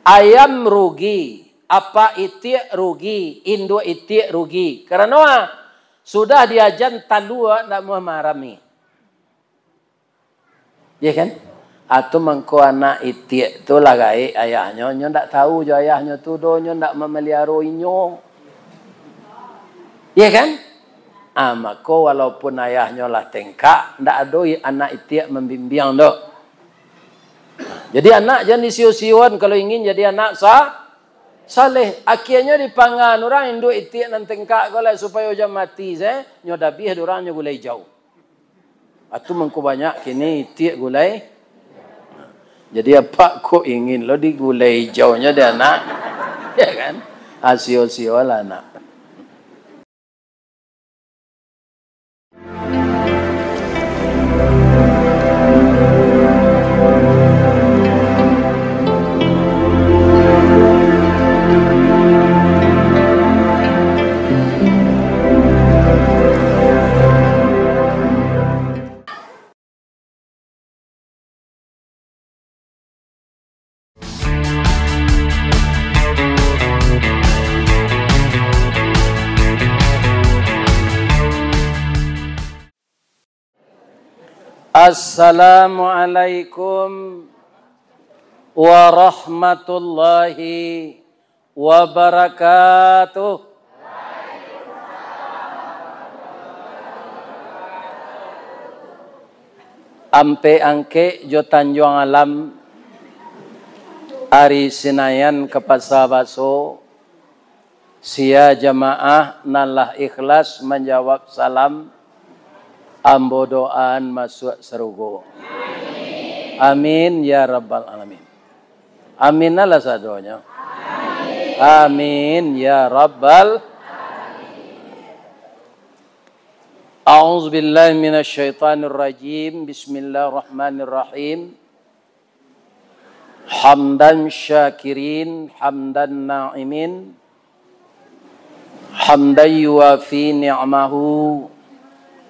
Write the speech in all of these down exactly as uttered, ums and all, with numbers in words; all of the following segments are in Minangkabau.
Ayam rugi, apak itiak rugi, induak itiak rugi. Karano a, sudah diajan talua ndak amuah maarami. Iyo kan? Atau mangko anak itiak tu lah gaek ayahnyo, nyo ndak tahu jo ayahnyo tu doh, nyo ndak mamaliharo inyo. Iyo kan? Ah, mako walaupun ayahnyo lah tengkak, ndak ado i-, anak itiak mambimbiang doh. Jadi anak jan disio-sion kalau ingin jadi anak sa-, saleh. Akianyo dipangan urang induak itiak nan tengkak ko lah supayo jan mati se, nyo dabiah dek urang nyo gulai ijau. Atu mangko banyak kini itiak gulai. Jadi apak kok ingin lo digulai ijaunyo di anak? Ya kan? Asio-sio lah anak. Assalamualaikum warahmatullahi wabarakatuh. Ampek Angkek jo Tanjuang Alam, ari Sinayan ka Pasa Baso, sia jamaah nan lah ikhlas manjawab salam, ambo doaan masuak sarugo. Amin ya rabbal alamin. Amin lah sadonyo. Amin ya rabbal. A'udzubillahi minasyaitonirrajim. Bismillahirrahmanirrahim. Hamdan syakirin, hamdan na'imin, hamdan yuwafi ni'mahu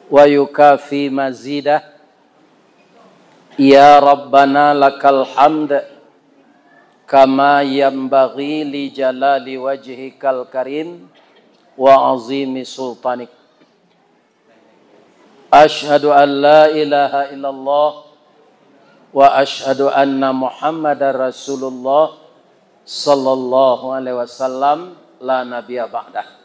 wa yukafi mazidah. Ya Rabbana lakal hamd, kama yanbaghi li jalali wajhikal karim wa azimi sultanik. Asyhadu an la ilaha illallah wa asyhadu anna Muhammadar Rasulullah sallallahu alaihi wasallam, la nabiyya ba'dah.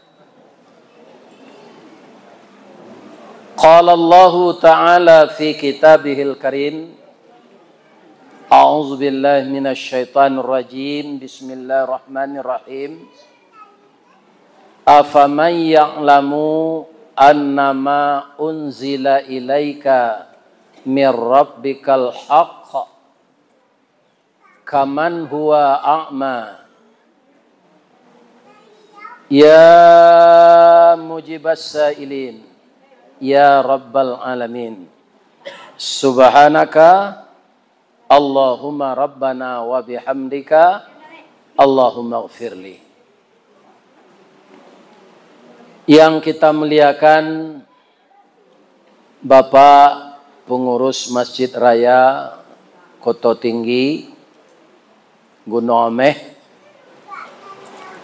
Qala Allahu ta'ala fi kitabihil karim, a'udzu billahi minasy syaithanir rajim. Bismillahirrahmanirrahim. Afaman ya'lamu annama unzila ilaika mir rabbikal haqq kaman huwa a'ma. Ya mujibas sailin, ya rabbal alamin. Subhanaka Allahumma rabbana wa bihamdika, Allahumma gfirli. Yang kita muliakan Bapak Pengurus Masjid Raya Koto Tinggi, Gunung Ameh,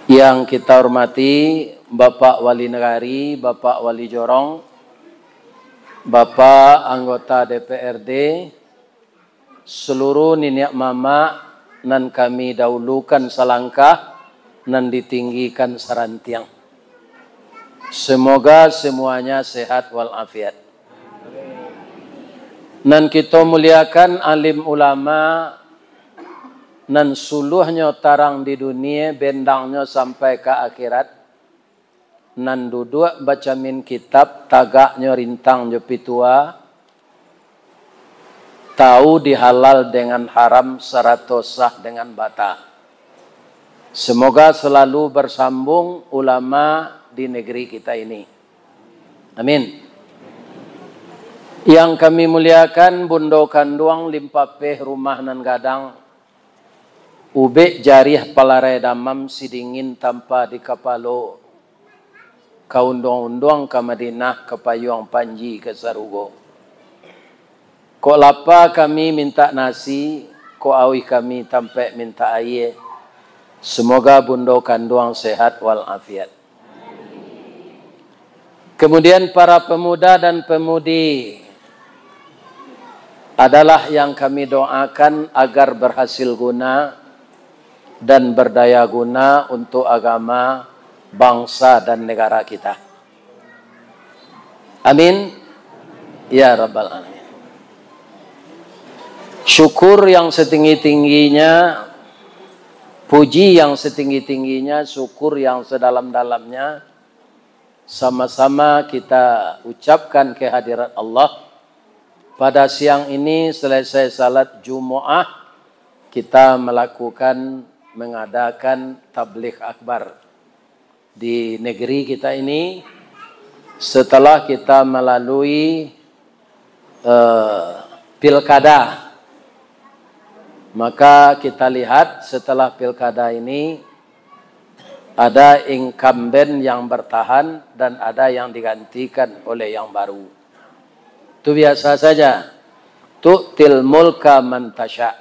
yang kita hormati Bapak Wali Nagari, Bapak Wali Jorong, Bapak anggota D P R D, seluruh niniak mamak nan kami dahulukan salangkah, nan ditinggikan sarantiang. Semoga semuanya sehat walafiat. Nan kito muliakan alim ulama, nan suluahnyo tarang di dunie, bendangnyo sampai ka akhirat, nan duduak bacamin kitab, tagaknyo rintang jo pitua, tahu di halal dengan haram sarato sah dengan bata. Semoga selalu bersambung ulama di negeri kita ini. Amin. Yang kami muliakan Bundo Kanduang Limpapeh Rumah Nan Gadang, ubek jariah palarai damam sidingin tampa di kapalo, ka unduang-unduang ka Madinah, ka payuang panji ka sarugo. Kok lapa kami mintak nasi, kok auih kami tampek mintak aie. Semoga Bundo kanduang sehat walafiat. Kemudian para pemuda dan pemudi adalah yang kami doakan agar berhasil guna dan berdaya guna untuk agama, bangsa, dan negara kita. Amin. Ya Rabbal Alamin. Syukur yang setinggi-tingginya, puji yang setinggi-tingginya, syukur yang sedalam-dalamnya, sama-sama kita ucapkan ke hadirat Allah. Pada siang ini, selesai salat Jumaah, kita melakukan, mengadakan tabligh akbar di negeri kita ini, setelah kita melalui, eh, pilkada. Maka kita lihat, setelah pilkada ini, ada incumbent yang bertahan dan ada yang digantikan oleh yang baru. Itu biasa saja. Tu'til mulka man tasya.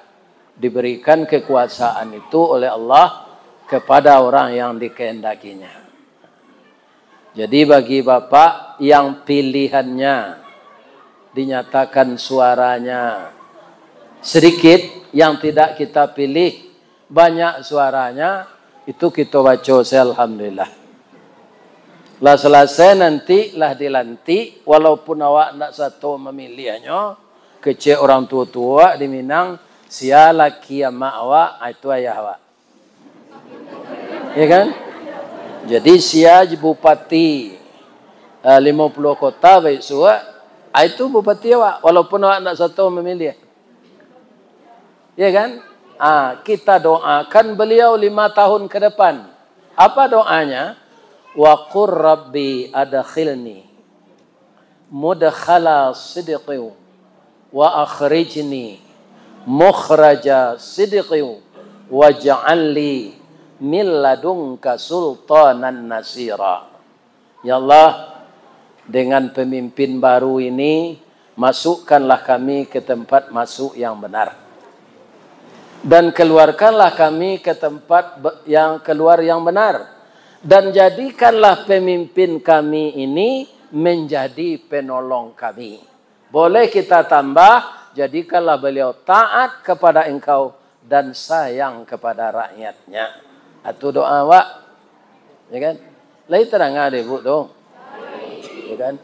Diberikan kekuasaan itu oleh Allah kepada orang yang dikehendakinya. Jadi bagi Bapak yang pilihannya dinyatakan suaranya sedikit, yang tidak kita pilih banyak suaranya, itu kita baca se alhamdulillah. Lah selesai nanti, lah dilantik, walaupun awak ndak sato mamiliahnyo, kecek orang tua-tua di Minang, sia laki amak awak, ah, itu ayah awak. Ya kan? Jadi sia bupati, eh, limo puluah kota baisuak, ah, itu bupati awak, walaupun awak ndak sato mamiliah. Ya kan? Ah, kita doakan beliau lima tahun ke depan. Apa doanya? Wa qur rabbi adkhilni mudkhala sidqin wa akhrijni mukhraja sidqin waj'al li min ladunka sultanan nasira. Ya Allah, dengan pemimpin baru ini, masukkanlah kami ke tempat masuk yang benar. Dan keluarkanlah kami ke tempat be-, yang keluar yang benar. Dan jadikanlah pemimpin kami ini menjadi penolong kami. Boleh kita tambah, jadikanlah beliau taat kepada Engkau dan sayang kepada rakyatnya. Itu doa awak. Ya kan? Lai tadanga dek Ibu tu? Ya kan?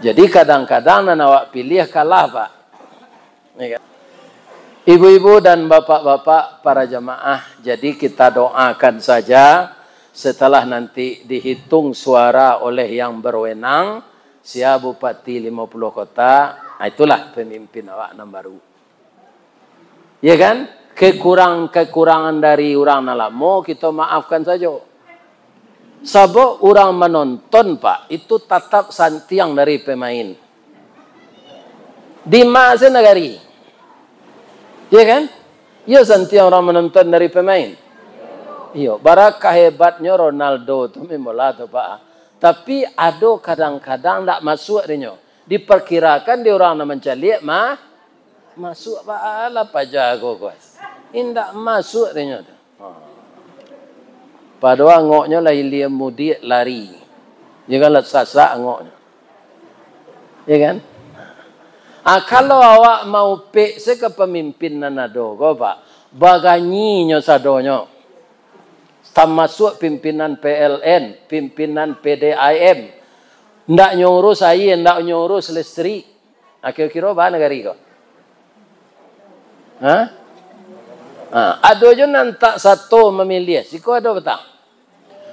Jadi kadang-kadang nan awak pilih kalah, Pak. Ya kan? Ibu-ibu dan bapak-bapak para jamaah, jadi kita doakan saja setelah nanti dihitung suara oleh yang berwenang, sia bupati limo puluah kota, ah, itulah pemimpin awak nan baru. Ya kan? Kekurangan-kekurangan dari urang nan lamo, kito maafkan sajo. Sabab urang manonton, Pak, itu tatap santiang dari pemain. Di ma se nagari. Ya kan? Iyo santiang urang manonton dari pemain. Iyo, bara kahebatnyo Ronaldo tu memanglah tu, Pak. Tapi ado kadang-kadang ndak masuak dinyo. Diperkirakan di urang nan mancaliak mah, masuak baa lah paja ko, ko. Indak masuak dinyo tu. Ha. Padahal angoknyo lah ilia mudiak lari. Iyo kan, lah sasak angoknyo. Iyo kan? Ah, kalau awak maupek se ka pamimpin nan ado ko, Pak, baganyinyo sadonyo. Tamasuak pimpinan P L N, pimpinan P D A M. Ndak nyo urus aia, ndak nyo urus listrik. Ah, kiro-kiro baa nagari ko? Ha? Ha, ado jo nan tak sato mamiliah, siko ado patang.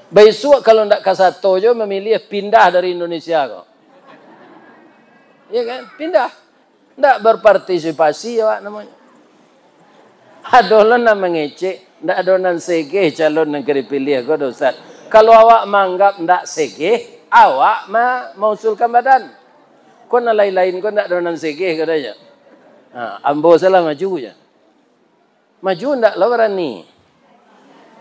Baisuak kalau ndak ka sato jo mamiliah, pindah dari Indonesia ko. Ya kan? Pindah. Ndak berpartisipasi awak namonyo. Ado lo nan mangecek, ndak ado nan segeh calon nan ka dipiliah ko do, Ustaz. Kalau awak maanggap ndak segeh, awak ma-, mausulkan badan. Ko nan lain-lain ko ndak ado nan segeh, katonyo. Ha, ambo salah maju je. Maju ndak lah barani.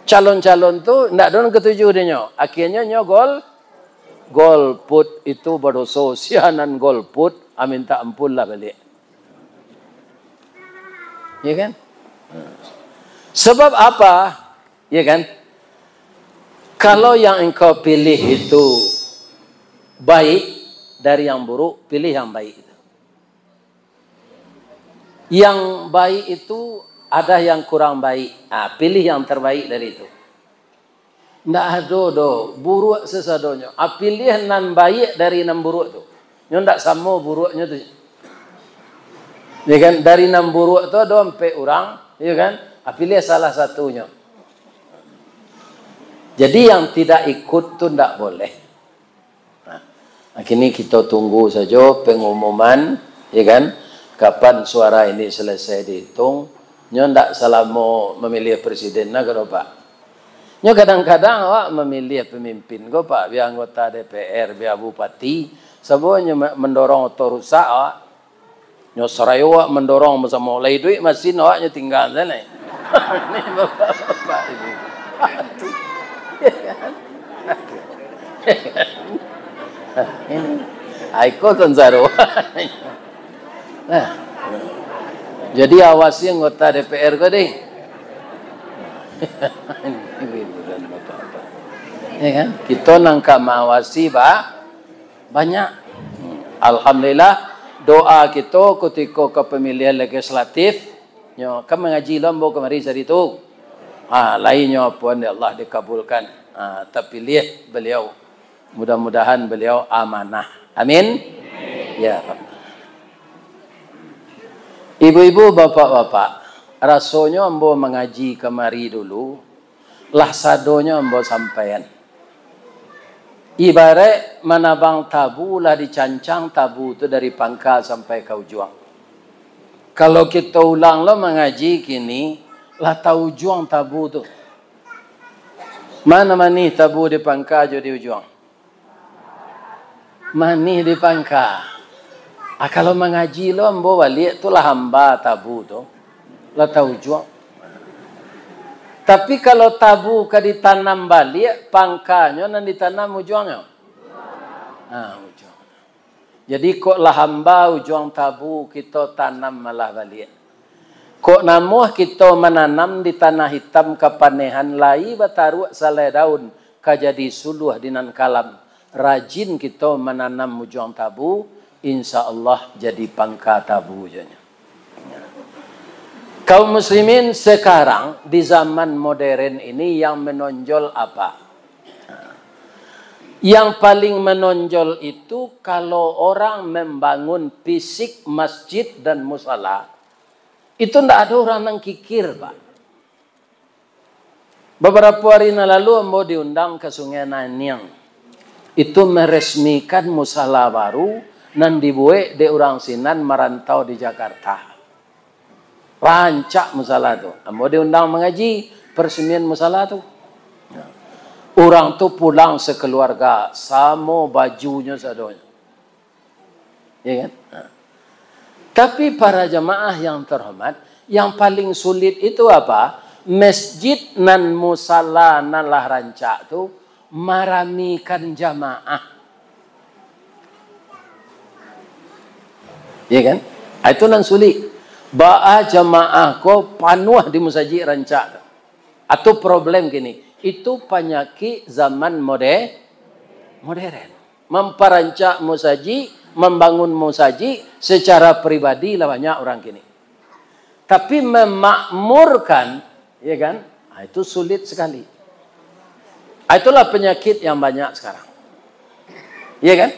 Calon-calon tu ndak ado nan katuju dinyo. Akhirnyo nyo gol-, golput itu badoso. Sia nan golput, ah, minta ampun lah baliak. Ya kan? Sebab apa? Ya kan? Kalau yang engkau pilih itu baik, dari yang buruk, pilih yang baik itu. Yang baik itu ada yang kurang baik. Ah, pilih yang terbaik dari itu. Ndak ado doh, buruak sasadonyo. Ah, pilih nan baik dari nan buruak tu. Nyo ndak samo buruaknyo tu. Ya kan? Dari nan buruak tu ado ampek urang, ya kan? Ah, pilih salah satunyo. Jadi yang tidak ikut tu ndak boleh. Nah, kini kito tunggu sajo pengumuman, ya kan? Kapan suara ini selesai dihitung, nyo ndak salamo mamiliah presiden lah, kado, Pak. Nyo kadang-kadang awak mamiliah pamimpin ko, Pak, bia anggota D P R, bia bupati, sabo nyo ma-, mandorong oto rusak awak. Nyo sarayo awak mandorong basamo, lai iduik masin awak nyo tingga sajo lai. Ini bapak-bapak ini. Ini. Ai ko sansaro. Nah. Jadi awasi anggota D P R ko deh. Ini bukan bapak-bapak. Ya kan? Kito nan ka maawasi ba-, banyak. Alhamdulillah, doa kito kutiko ka pamilihan legislatif, nyo kan mangaji lo ambo kamari sari tu. Ha, lai nyo pun, ya Allah, dikabulkan. Ha, tapiliah baliau. Mudah-mudahan baliau amanah. Amin. Ya Rabbal Alamin. Ibu-ibu, bapak-bapak, rasonyo ambo mangaji kamari dulu, lah sadonyo ambo sampaian. Ibaraik manabang tabu, lah dicancang tabu tu dari pangka sampai ka ujuang. Kalau kito ulang lo mangaji kini, lah taujuang tabu tu. Ma nan manih tabu di pangka jo di ujuang? Manih di pangka. Ah, kalau mangaji lo ambo baliak tu lah hamba tabu tu. Lah taujuang. Tapi kalau tabu ka ditanam baliak, pangkanyo nan ditanam ujuangnyo? Ah, ujuang. Jadi, kok lah hamba ujuang tabu, kito tanam malah baliak. Kok namuah kito mananam di tanah itam kapanehan, lai bataruak salai daun, ka jadi suluah di nan kalam. Rajin kito mananam ujuang tabu, insya Allah jadi pangka tabu jonyo. Kaum muslimin, sekarang di zaman modern ini yang menonjol apa? Yang paling menonjol itu kalau orang membangun fisik masjid dan musala, itu ndak ada orang nan kikir, Pak. Beberapa hari nan lalu ambo diundang ka Sungai Naniang. Itu meresmikan musala baru nan dibuek dek urang sinan marantau di Jakarta. Rancak musala tu. Ambo diundang mangaji peresmian musala tu. Urang tu pulang sakeluarga, samo bajunyo sadonyo. Ya kan? Ha. Tapi para jamaah yang terhormat, yang paling sulit itu apa? Masjid nan musala nan lah rancak tu maramikan jamaah. Ya kan? Ah, itu nan sulik. Baa jamaah ko panuah di musajik rancak tu. Atau problem kini. Itu panyakik zaman mode-, modern. Mamparancak musajik, mambangun musajik secara pribadi lah banyak urang kini. Tapi memakmurkan, ya kan? Ah, itu sulit sekali. Ah, itulah penyakit yang banyak sekarang. Ya kan?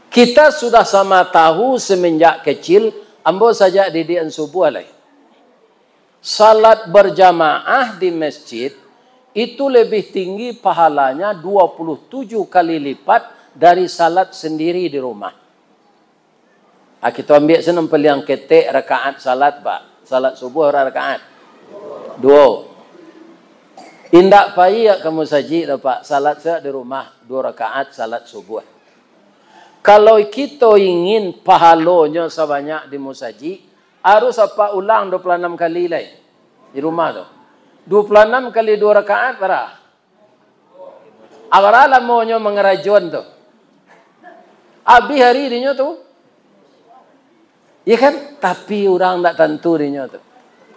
Kita sudah sama tahu semenjak kecil, ambo sajak didikan subuah lai. Salat berjamaah di masjid itu lebih tinggi pahalanya dua puluh tujuh kali lipat dari salat sendiri di rumah. Ah, kito ambiak sinan paliang ketek rakaat salat, Pak. Salat subuh bara rakaat? Duo. Indak pai ka musajik doh, Pak. Salat sajo di rumah, duo rakaat salat subuh. Kalau kito ingin pahalonyo sabanyak di musajik, harus apak ulang dua puluh anam kali lai di rumah tu. Dua puluh anam kali duo rakaat, bara? Abara lamonyo mangarajoan tu? Abih ari dinyo tu. Ya kan? Tapi urang ndak tantu dinyo tu.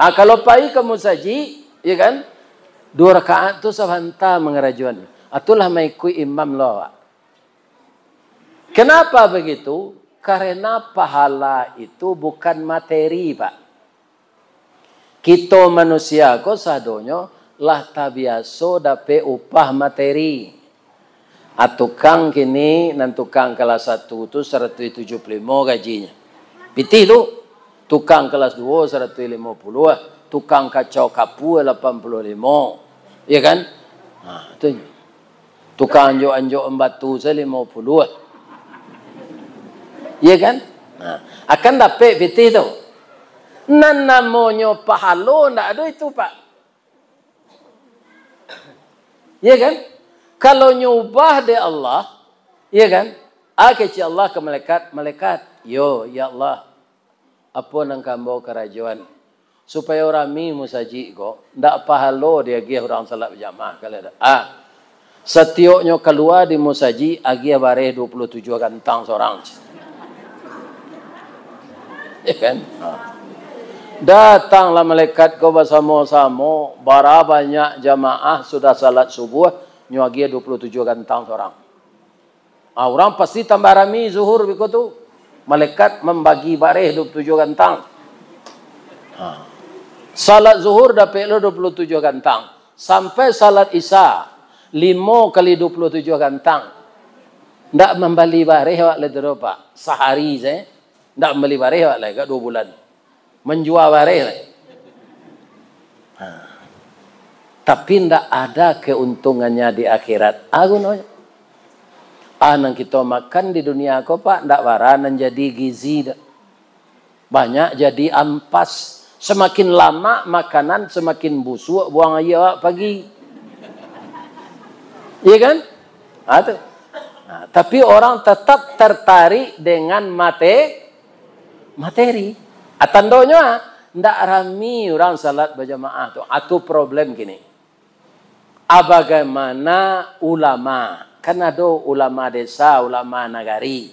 Ah, kalau pai ka musajik, ya kan? Duo rakaat tu sabanta mangarajoan. Atulah maikuik imam lo awak. Kenapa begitu? Karena pahala itu bukan materi, Pak. Kito manusia ko sadonyo lah tabiaso dapek upah materi. A, tukang kini, nan tukang kalas satu tu saratuih tujuah puluah limo gajinyo. Pitih tu, tukang kalas duo saratuih limo puluah, tukang kacau kapua lapan puluah limo. Iya kan? Ha, tu nyo. Tukang anjok-anjok batu sa limo puluah. Iya kan? Nah, akan dapek pitih tu. Nan namonyo pahalo ndak ado itu, Pak. Iya kan? Kalau nyo ubah dek Allah, iya kan? A, kecek Allah ka malaikat, "Malaikat, yo, ya Allah, apo nan ka ambo karajoan, supayo rami musajik ko, ndak pahalo diagiah urang salat bajamaah kali ado. A, satioknyo kalua di musajik, agiah bareh duo puluah tujuah gantang sorang." Ya kan? Ha. Datanglah malaikat ko basamo-samo, bara banyak jamaah sudah salat subuah, nyo agiah duo puluah tujuah gantang sorang. Ah, urang pasti tambah rami zuhur biko tu. Malaikat mambagi bareh duo puluah tujuah gantang. Ha. Salat zuhur dapek lo duo puluah tujuah gantang. Sampai salat isya, limo kali duo puluah tujuah gantang. Ndak mambali bareh awak lai tu doh, Pak. Sahari sajo. Ndak mambali bareh awak lai, agak duo bulan. Manjua bareh lai. Ha. Tapi ndak ada keuntungannyo di akhirat. A gunonyo. A nan kito makan di dunia ko, Pak, ndak bara nan jadi gizi doh. Banyak jadi ampas. Samakin lamak makanan, samakin busuak buang aia awak pagi. Iya kan? Ha, tu. Ha, tapi orang tetap tertarik dengan mate-, materi. A, tandonyo, a, ndak rami urang salat bajamaah tu. A, tu problem kini. A, bagaimana ulama? Kan ado ulama desa, ulama nagari.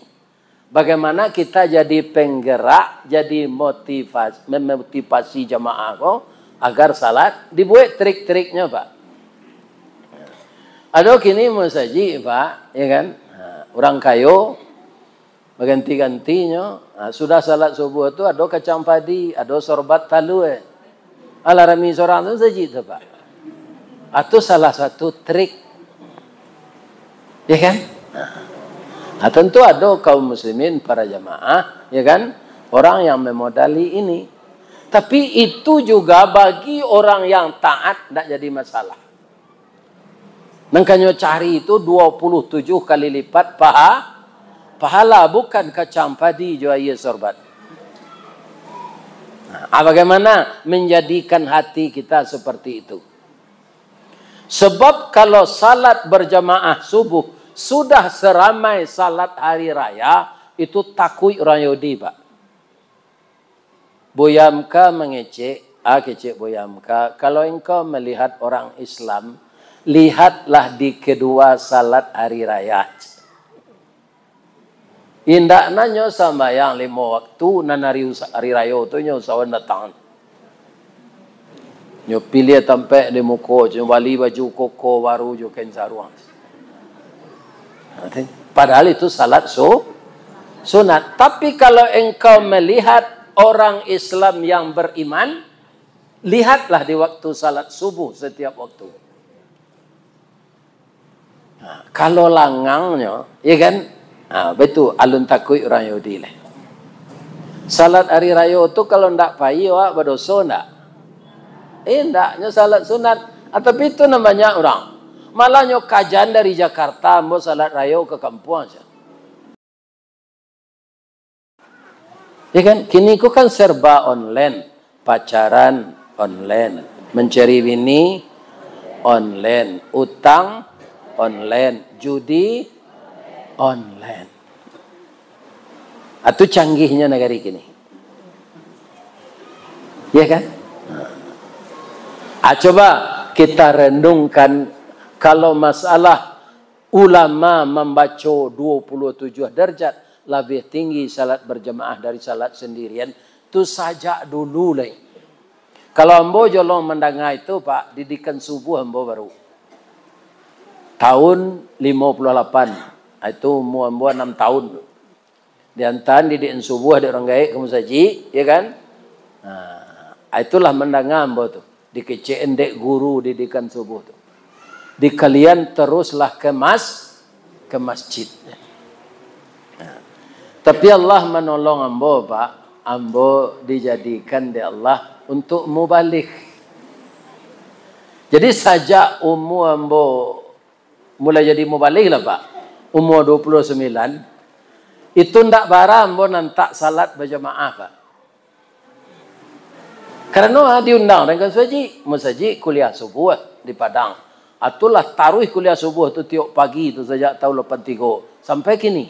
Bagaimana kita jadi penggerak, jadi motivasi, memotivasi jamaah ko agar salat, dibuek trik-triknyo, Pak. Ado kini musajik, Pak, ya kan? Ha, urang kayo, baganti-gantinyo, ha, sudah salat subuh tu ado kacang padi, ado sorbat talua. Alah rami sorang tu musajik tu, Pak. Atau salah satu trik. Ya kan? Nah, tentu ado kaum muslimin, para jamaah, ya kan? Orang yang memodali ini. Tapi itu juga bagi orang yang taat, ndak jadi masalah. Nan ka nyo cari itu dua puluh tujuh kali lipat paha-, pahala, bukan kacang padi jo aia sorbat. Nah, bagaimana menjadikan hati kita seperti itu? Sebab kalau salat berjamaah subuh sudah seramai salat hari raya, itu takuik urang Yahudi, Pak. Buya Hamka mangecek, a, kecek Buya Hamka, "Kalau engkau melihat orang Islam, lihatlah di kedua salat hari raya." Indak nan nyo sambayang limo waktu, nan hari usa-, hari rayo tu nyo usahoan datang. Nyo piliah tampek di muko, nyo bali baju koko baru jo kain saruang. Padahal itu salat su-, sunat. Tapi kalau engkau melihat orang Islam yang beriman, lihatlah di waktu salat subuh setiap waktu. Nah, kalau langangnyo, ya kan? Nah, baitu, alun takuik urang Yahudi lai. Salat hari rayo tu kalau ndak pai, awak badoso ndak? Eh, ndak, nyo salat sunat. Ah, tapi itu nan banyak urang. Malah nyo kajan dari Jakarta, ambo salat rayo ka kampuang sajo. Ya kan? Kini ko kan serba online. Pacaran online. Mencari bini online. Utang online. Judi online. Itu canggihnyo nagari kini. Ya kan? Ah, coba kita renungkan, kalau masalah ulama mambaco dua puluh tujuh darjat, labiah tinggi salat berjamaah dari salat sendirian, tu sajak dulu lai. Kalau ambo jolong mandanga itu, Pak, didikan subuah ambo baru. Tahun limo puluah lapan, itu umua ambo anam tahun. Diantaan didikan subuah dek urang gaek ka musajik, ya kan? Nah, itulah mandanga ambo tu. Dikecekan dek guru didikan subuh tu. Dikalian teruslah ke mas-, ke masjid. Nah, tapi Allah manolong ambo, Pak. Ambo dijadikan dek Allah untuk mubaligh. Jadi, sajak umua ambo mulai jadi mubaligh lah, Pak, umua dua puluh sembilan, itu ndak bara ambo nantak salat bajamaah, Pak. Karano, ah, diundang urang ka musajik, musajik kuliah subuah di Padang. Atulah taruih kuliah subuah tu tiok pagi tu sajak tahun lapan tigo sampai kini.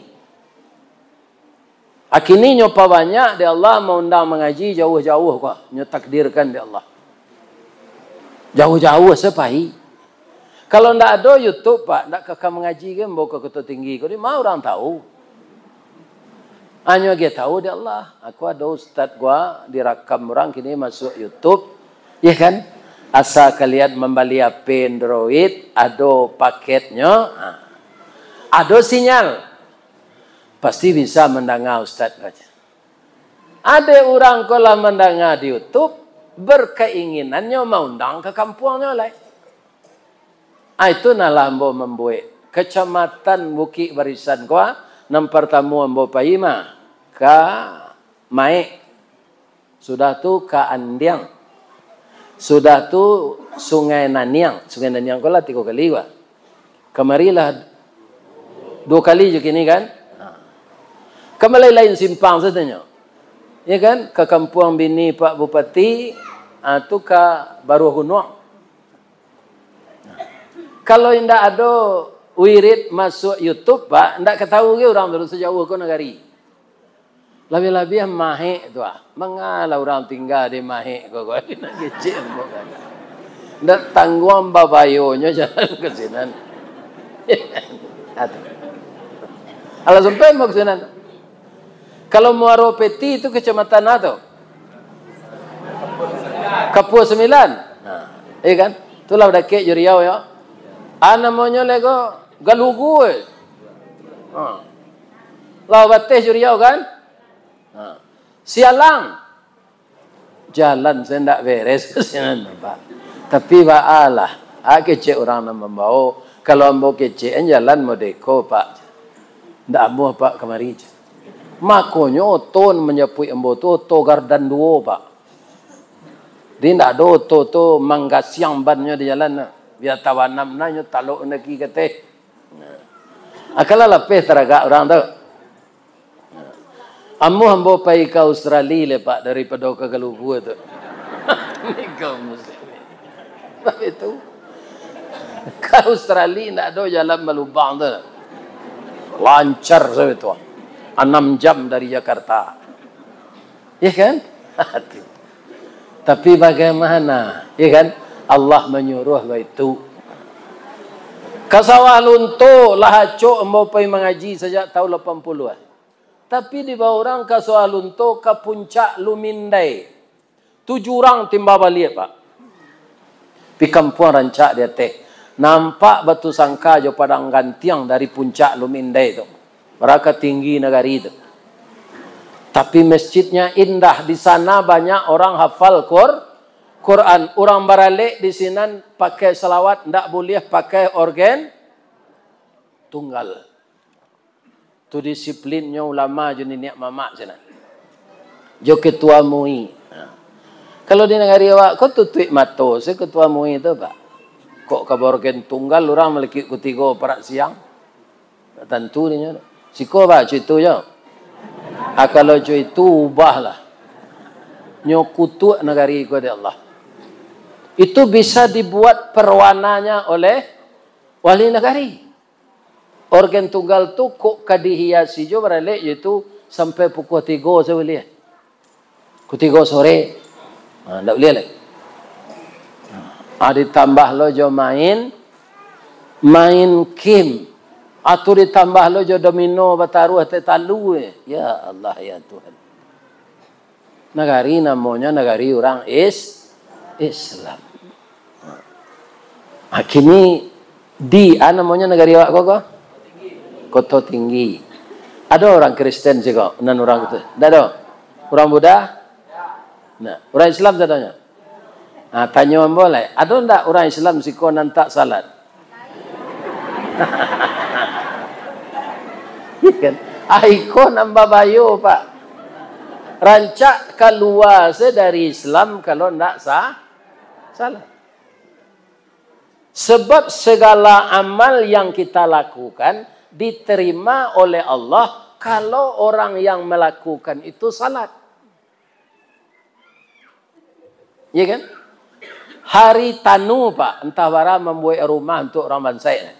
Akini nyo pabanyak dek Allah maundang mangaji jauah-jauah ko, nyo takdirkan dek Allah. Jauah-jauah sapai. Kalau ndak ado YouTube, Pak, ndak ka, ka mangaji ge ambo ka Kuta Tinggi ko, di ma urang tahu? Hanyo ge tahu dek Allah. Aku ado ustaz gua dirakam urang, kini masuk YouTube. Ya kan? Asa kalian mambali H P Android, ado paketnyo, ha. Ado sinyal. Pasti bisa mandanga ustaz ko. Ade urang ko lah mandanga di YouTube, berkeinginannyo maundang ka kampuangnyo lai. Ah, itu nah lah ambo mambuek Kecamatan Bukik Barisan ko, nan partamo ambo pai mah ka Maek, sudah tu ka Andiang, sudah tu Sungai Naniang. Sungai Naniang ko lah tigo kali ko. Kamari lah duo kali jo kini kan. Ha. Kan lain-lain simpang satanyo. Ya kan? Ka kampuang bini Pak Bupati, ah, tu ka Baruah Gunuang. Kalau indak ado wirid masuak YouTube, Pak, indak ka tahu ge urang tu sajauah ko nagari. Labiah-labiah Maek tu, ah. Mangalah urang tingga di Maek ko, ko. Nak kecek ambo kan. Ndak tangguang babayonyo jalan ka sinan. Ado. Alah sampai ambo ka sinan. Kalau Muaro Peti tu kecamatan apa tu? Kapua Sambilan. Nah, iya kan? Itulah dakek jo Riau, ya. Ah, namonyo lego Galugu, eh. Ha. Lah bateh jo Riau kan? Ha. Sialang. Jalan se ndak beres ka sinan, Pak. Tapi baalah, ah, kecek urang nan mambao. Kalau ambo kecekan jalan modeko, Pak. Ndak amuah, Pak, kamari. Makonyo oto nan manjapuik ambo tu oto Gardan duo, Pak. Jadi ndak ado oto tu manggasiang bannyo di jalan tu. Bia tabanam nah nyo talok naki kateh. Nah. Akanlah lapeh taragak urang tu. Amuah ambo pai ka Australia le, Pak, daripado ka Galugu tu. Ni kaum muslimin. Tapi tu, ka Australia ndak ado jalan balubang tu. Lancar sajo tu. Anam jam dari Jakarta. Ya kan? Tapi bagaimana? Ya kan? Allah manyuruah baitu. Ka Sawah Lunto lah acok ambo pai mangaji sajak tahun lapan puluah. Tapi dibawa urang ka Sawah Lunto, ka Puncak Lumindai. Tu jurang timba baliak, Pak. Pi kampuang rancak di ateh. Nampak Batu Sangka jo Padang Gantiang dari Puncak Lumindai tu. Bara ka tinggi nagari tu. Tapi masjidnya indah. Di sana banyak orang hafal Qur-, Quran. Urang baralek di sinan pakai salawat, ndak buliah pakai orgen tunggal. Tu disiplinnyo ulama jo niniak mamak sinan. Jo ketua MUI. Ha. Kalau di nagari awak ko tutuik mato se ketua MUI tu, Pak. Kok ka baorgen tunggal urang malakik kutigo parak siang. Tak tantu dinyo. Siko, Pak, co itu jo. Ah, kalau co itu, ubahlah. Nyo kutuak nagari ko dek Allah. Itu bisa dibuat perwananya oleh wali nagari. Orgen tunggal tu kok ka dihiasi jo baralek, yaitu sampai pukua tigo sabuliah. Pukua tigo sore. Ha, ndak buliah lai. Ha, ditambah lo jo main, main kim. Atau ditambah lo jo domino bataruah teh talu, eh. Ya Allah, ya Tuhan. Nagari namonyo nagari urang Is-, Islam. Ha, kini di, ah, namonyo nagari awak ko, ko? Koto Tinggi. Ado urang Kristen siko, nan urang tu? Ndak ado? Urang Buddha? Nah, urang Islam sadonyo? Ah, tanyo ambo lai, ado ndak urang Islam siko nan tak salat? Kan? Ah, iko nan babayo, Pak. Rancak kalua se dari Islam kalau ndak sa-, salat. Sebab segala amal yang kita lakukan diterima oleh Allah kalau orang yang melakukan itu salat. Iya kan? Hari tanu, Pak, antah bara mambuek rumah untuak urang bansaik.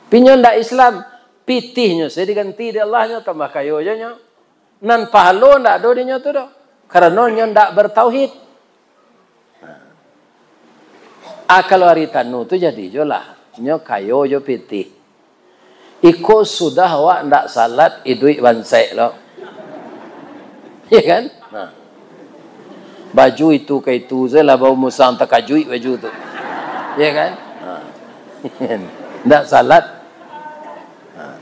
Tapi nyo ndak Islam, pitihnyo se diganti dek Allah, nyo tambah kayo jo nyo. Nan pahalo ndak ado di nyo tu doh, karano nyo ndak bertauhid. Ah, kalau hari tanu tu jadi jo lah, nyo kayo jo pitih. Iko sudah awak ndak salat, iduik bansaik lo. Iya kan? Nah. Baju itu ka itu sajo lah, bau musang takajuik baju tu. Iya kan? Nah. Ndak salat. Nah.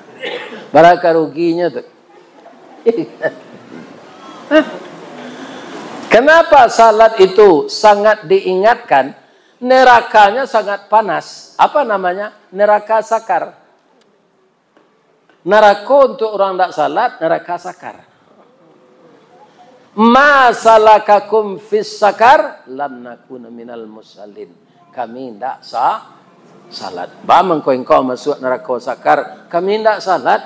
Bara ka ruginyo tu. Kenapa salat itu sangat diingatkan? Nerakanya sangat panas. Apa namanya? Neraka sakar. Narako untuk urang dak salat, neraka sakar. "Ma salakakum fis sakar?" "Lam nakuna minal musallin." Kami ndak sa-, salat. Ba mangko engkau masuak narako sakar? Kami ndak salat.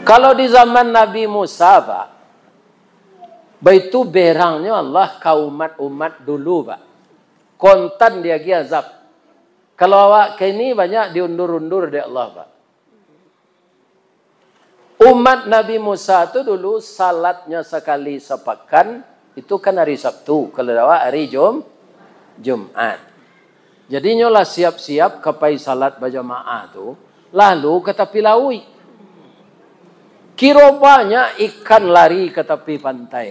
Kalau di zaman Nabi Musa, Pak, baitu berangnyo Allah ka umat-umat dulu, Pak. Kontan diagiah azab. Kalau awak kini banyak diundur-undur dek Allah, Pak. Umat Nabi Musa tu dulu salatnyo sakali sapakan, itu kan hari Sabtu, kalau di awak hari Jum-, Jumat. Jadi nyo lah siap-siap ka pai salat bajamaah tu, lalu ka tapi lauik. Kiro banyak ikan lari ka tapi pantai.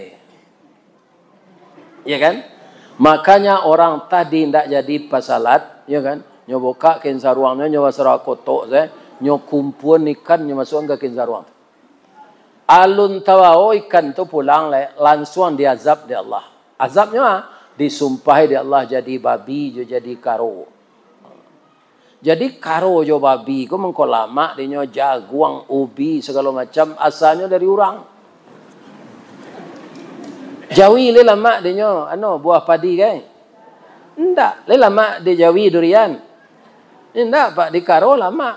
Ya kan? Makanya orang tadi ndak jadi pasalat, ya kan? Nyo bukak kain saruangnyo, nyo basarah kotok se, nyo kumpuan ikan, nyo masuakan ka kain saruang. Alun tabao ikan tu pulang lai, lansuang diazab dek Allah. Azabnyo, ah, disumpahi dek Allah jadi babi jo jadi karo. Jadi, karo jo babi ko mangko lamak dinyo, jaguang, ubi, sagalo macam, asalnyo dari urang. Jawi lai lamak dinyo, ano, buah padi kan? Indak, lai lamak di jawi durian? Indak, Pak, di karo lamak.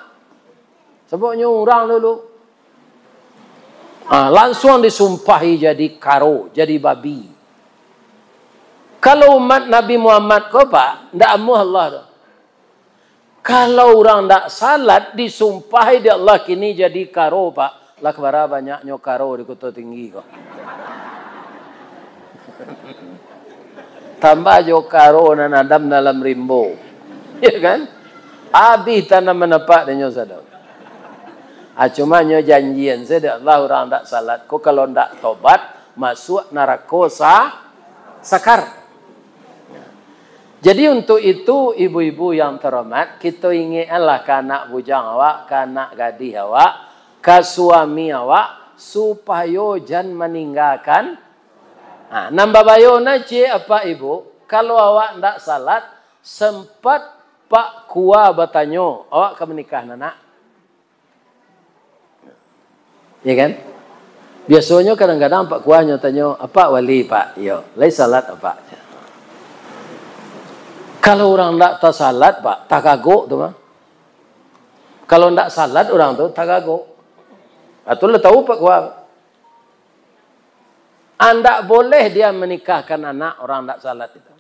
Sababnyo urang dulu. Ah, lansuang disumpahi jadi karo, jadi babi. Kalau umat Nabi Muhammad ko, Pak, ndak amuah Allah tu. Kalau urang ndak salat, disumpahi dek Allah kini jadi karo, Pak. Lah bara banyaknyo karo di Koto Tinggi ko. Tambah jo karo nan adam dalam rimbo. Ya kan? Abih tanaman apak dinyo sadang. Ah, cuma nyo janjian sajo dek Allah, urang ndak salat ko kalau ndak tobat, masuak narako sa-, sakar. Jadi, untuk itu, ibu-ibu yang terhormat, kito ingekkanlah ka anak bujang awak, ka anak gadih awak, ka suami awak, supayo jan maninggakan. Ha, nan babayo na ciek apak ibu, kalau awak ndak salat, sempat Pak Kua batanyo, awak ka manikah, nak? Ya kan? Biasonyo kadang-kadang Pak Kua nyo tanyo, "Apak wali, Pak?" "Iyo." "Lai salat, Apak?" Kalau urang ndak tasalat, Pak, tagagok tu mah. Kalau ndak salat urang tu, tagagok. Atau lah tahu Pak Kua. Andak boleh dia menikahkan anak orang ndak salat itu.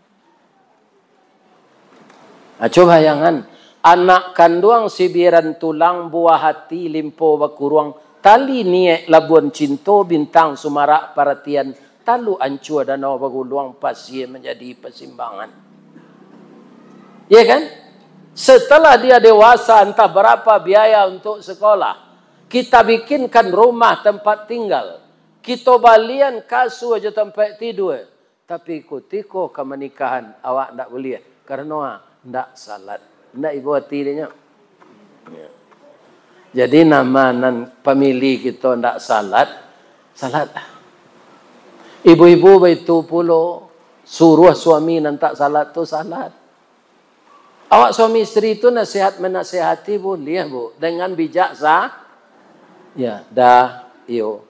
Ah, cubo bayangan, anak kanduang sibiran tulang, buah hati limpo bakuruang, tali niek labuan cinto, bintang sumarak paratian, taluk ancua danau baguluang, pasie manjadi pasimbangan. Ya kan? Setelah dia dewasa, entah berapa biaya untuk sekolah, kita bikinkan rumah tempat tinggal, kito balian kasua jo tampek tidua, Tapi kutiko ka manikahan, awak ndak buliah. Karano, ah, ndak salat. Ndak ibo ati dinyo. Jadi, nama nan pamili kito ndak salat, salatlah. Ibu-ibu baitu pulo, suruah suami nan tak salat tu salat. Awak suami isteri tu nasihat manasihati buliah, Bu, dengan bijak sa-, ya, dah, iyo.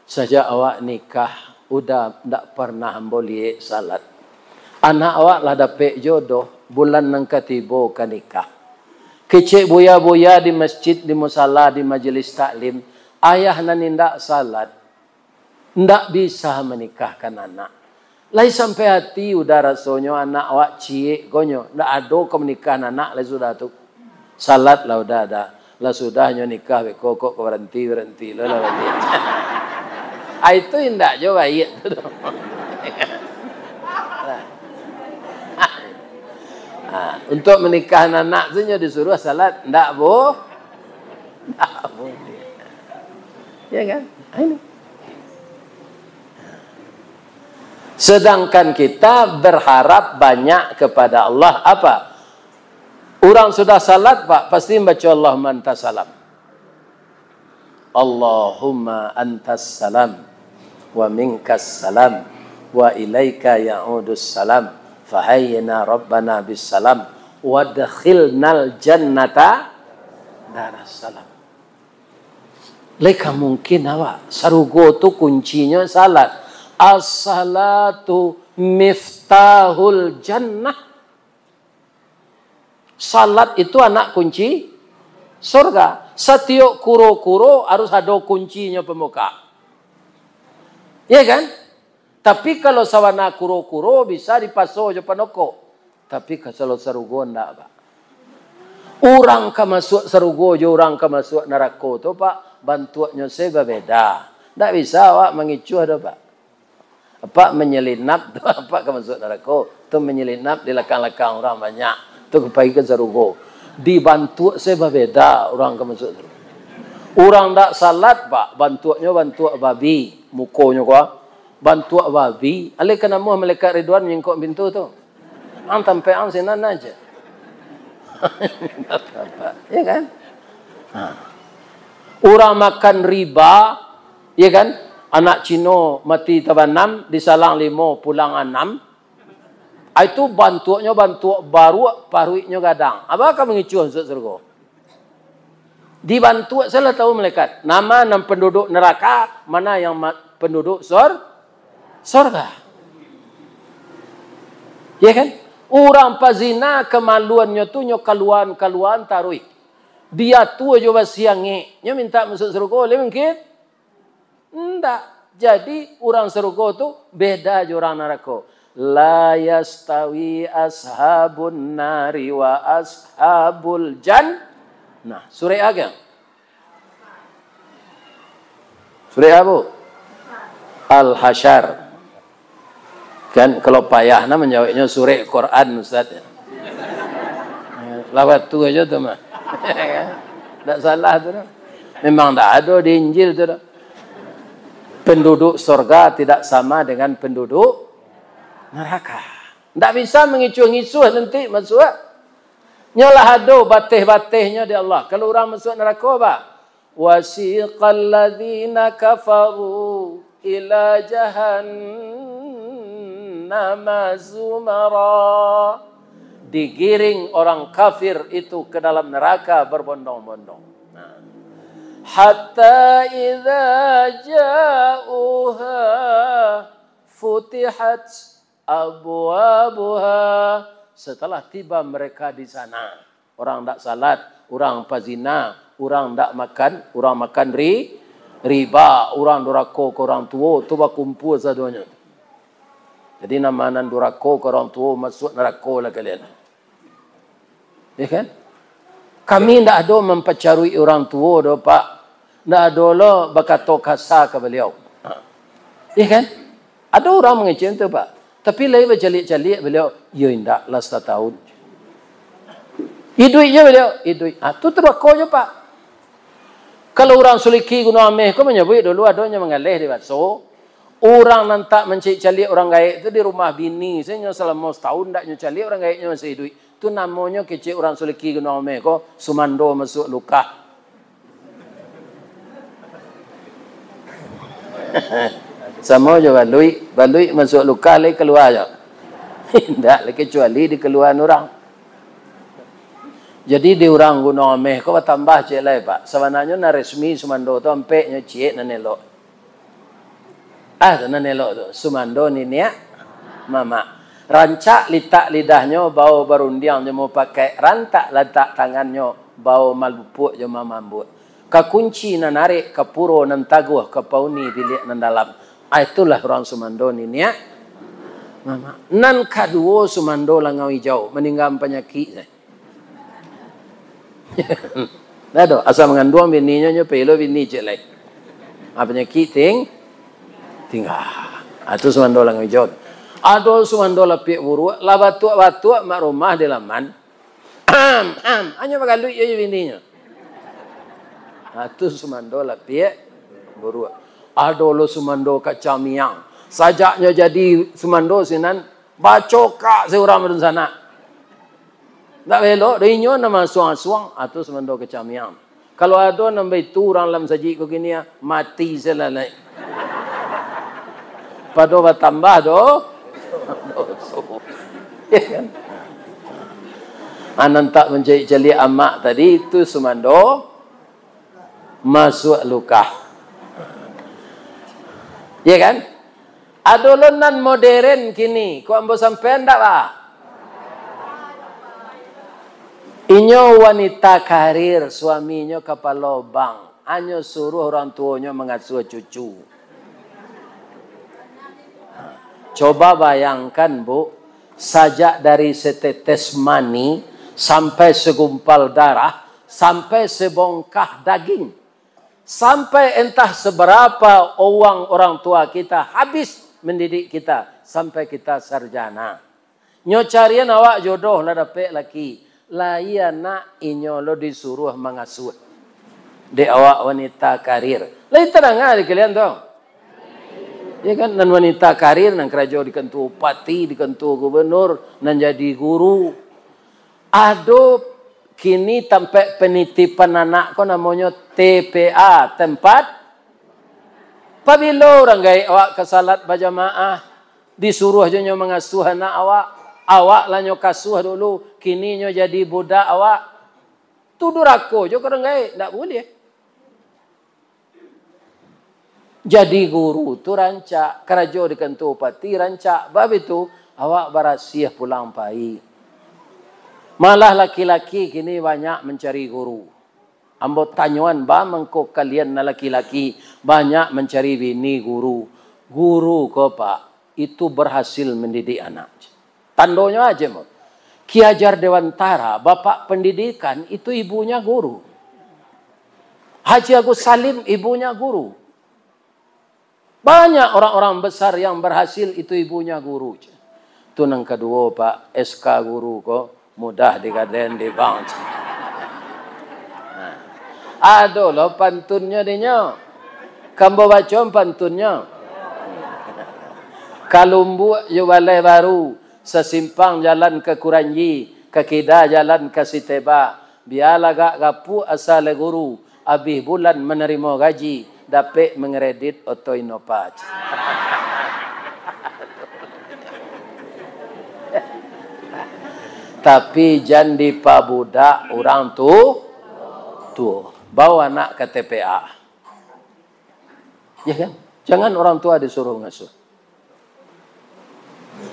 Sajak awak nikah, udah ndak pernah ambo liek salat. Anak awak lah dapek jodoh, bulan nan katibo ka nikah. Kecek buya-buya di masjid, di musala, di majelis taklim, ayah nan indak salat, ndak bisa manikahkan anak. Lai sampai ati udah rasonyo anak awak ciek ko nyo, ndak ado ka manikahan anak lai sudah tu. Salat lah udah dah. Lah sudah nyo nikah beko kok ka baranti-baranti lo lah baliak. Ah, itu indak jo baiak tu doh. Ah, untuk manikahan anak tu nyo disuruah salat, ndak bu-, ndak buliah. Ya kan? Ah, ini. Sedangkan kita berharap banyak kepada Allah. Apa? Urang sudah salat, Pak, pasti baca Allahumma antas salam. Allahumma antas salam, wa minkas salam, wa ilaika ya'udus salam, fahayyina rabbana bis salam, wadkhilnal jannata daras salam. Lai ka mungkin awak, sarugo tu kuncinyo salat. As-salatu miftahul jannah. Salat itu anak kunci surga. Satiok kuro-kuro harus ado kuncinyo pambuka. Iya kan? Tapi kalau sabana kuro-kuro bisa dipaso jo panokok. Tapi kalau sarugo ndak, Pak. Urang ka masuak sarugo jo urang ka masuak narako tu, Pak, bantuaknyo se babeda. Ndak bisa awak mangicuah doh, Pak. Apak manyelinap tu, apak ka masuak narako. Tu manyelinap di lakang-lakang urang banyak. Tu ka pai ka sarugo. Di bantuak se babeda urang ka masuak sarugo. Urang ndak salat, Pak, bantuaknyo bantuak babi. Mukonyo ko, bantuak babi. Alai ka namuah malaikat Ridwan manyingkok pintu tu. Ang tampek ang sinan aja. Ya kan? Ha. Urang makan riba, ya kan? Anak Cino mati tabanam, disalang limo, pulang anam. Ah, itu bantuaknyo bantuak baruak, paruiknyo gadang. Apo ka mangicuah masuak sarugo? Dibantuak salah tahu malaikat. Nama nan penduduk neraka, mana yang ma-, penduduk sor-, sorga. Ya kan? Urang pazina kamaluannyo tu nyo kaluan-kaluan taruih. Dia tu ajo basiangek, nyo minta masuk surga, boleh mungkin? Ndak. Jadi, urang sarugo tu beda jo urang narako. La yastawi ashabun nari wa ashabul jan-, nah, surek apo? Surek apo? Al-Hasyr. Kan, kalau payah nah manjaweknyo surek Quran, Ustaz. Lawat tu aja tu mah. Ndak salah tu dah. Memang ndak ado di Injil tu dah. Penduduk sorga tidak sama dengan penduduk neraka. Ndak bisa mangisuah-ngisuah nanti masuak. Nyo lah ado bateh-batehnyo di Allah. Kalau urang masuak narako, bah, wasiqal ladzina kafaru ila jahannama zumara. Digiring orang kafir itu ke dalam neraka berbondong-bondong. Nah. Hatta idza ja'uha futihat abwabuha. Setelah tiba mereka di sana, urang ndak salat, urang pazina, urang ndak makan, urang makan ri-, riba, urang durako ka urang tuo, tu bakumpua sadonyo. Jadi, nama nan durako ka urang tuo, masuak narako lah kalian. Ya kan? Kami ndak ado mampacaruik urang tuo doh, Pak. Ndak ado lo bakato kasa ka baliau. Ya kan? Ado urang mangecek tu, Pak. Tapi lai bacaliak-caliak baliau, "Iyo indak lah satahun." Iduik je baliau, iduik. Ah, tu durako je, Pak. Kalau urang Suliki Gunuang Ameh ko manyabuik dulu adonyo manggaleh di baso, Urang nan tak mancaliak-caliak urang gaek tu di rumah bini se nyo salamo satahun ndak nyo caliak, urang gaeknyo masih iduik. Tu namonyo kecek urang Suliki Gunuang Ameh ko, sumando masuak lukah. Samo jo baluik, baluik masuak lukah lai kalua jo. Indak lai, kecuali dikaluaan urang. Jadi di urang Gunuang Ameh ko batambah ciek lai, Pak. Sabananyo nan resmi sumando tu ampek nyo ciek nan elok. Ah, tu nan elok tu. Sumando niniak mamak. Rancak litak lidahnyo, bao barundiang jo mupakaik, rantak lantak tangannyo, bao malupuak jo mamambuak. Ka kunci nan arek, ka puro nan taguah, ka pauni biliak nan dalam. Ah, itulah urang sumando niniak mamak. Nan kaduo sumando langau ijau, maninggaan panyakik se. Dah tu, asa manganduang bininyo, nyo pelo bini ciek lai. Ah, panyakik ting-, tingga. Ah, tu sumando langau ijau. Ado sumando lapiak buruak, lah batuak-batuak mak rumah di laman. Am, am, hanyo bagaluik je bininyo. Ah, tu sumando lapiak buruak. Ado lo sumando kacang miang. Sajaknyo jadi sumando sinan, bacokak se urang badunsanak. Ndak belok doh, inyo nan masuang-asuang, ah, tu sumando kacang miang. Kalau ado nan baitu urang lam sajik ko kini, ah, mati se lah lai. Pado batambah do-, doso. Ya kan? Ah, nan tak mancaliak-caliak amak tadi, itu sumando masuak lukah. Ya kan? Ado lo nan moderen kini, kok ambo sampaian ndak, Pak? Inyo wanita karir, suaminyo kapalo bank, hanyo suruah urang tuonyo mangasuah cucu. Coba bayangkan, Bu, sajak dari setetes mani, sampai segumpal darah, sampai sebongkah daging, sampai entah seberapa uang orang tua kita habis mendidik kita, sampai kita sarjana. Nyo carian awak jodoh lah dapek laki, lai anak inyo lo disuruah mangasuah dek awak wanita karir. Lai tadanga di kalian tu? Ya kan, nan wanita karir, nan karajo di kantua bupati, di kantua gubernur, nan jadi guru. Ado kini tampek penitipan anak ko namonyo T P A, tempat. Pabilo urang gaek awak ka salat bajamaah, disuruah jo nyo mangasuah anak awak, awak lah nyo kasuah dulu, kini nyo jadi budak awak. Tu durako jo ka urang gaek, ndak buliah. Jadi guru tu rancak, karajo di kantua bupati rancak, bab itu awak barasiah pulang pai. Malah laki-laki kini banyak mancari guru. Ambo tanyoan, ba mangko kalian nan laki-laki banyak mancari bini guru? Guru ko, Pak, itu berhasil mendidik anak. Tandonyo aja, Mo. Ki Hajar Dewantara, bapak pendidikan, itu ibunya guru. Haji Agus Salim, ibunya guru. Banyak orang-orang besar yang berhasil, itu ibunya guru. Tu nan kaduo, Pak, S K guru ko mudah digadaian di bank. Nah, ado lo pantunnyo dinyo. Kambo bacoan pantunnyo. Kalumbuak jo Balai Baru, sasimpang jalan ka Kuranji, ka kida jalan ka Siteba. Bialah gak gapuak asa lai guru, abih bulan manarimo gaji, dapek mangredit oto Innova. Tapi jan dipabudak urang tu, tuo. Bao anak ka T P A. Ya kan? Jangan orang tua disuruh ngasuh.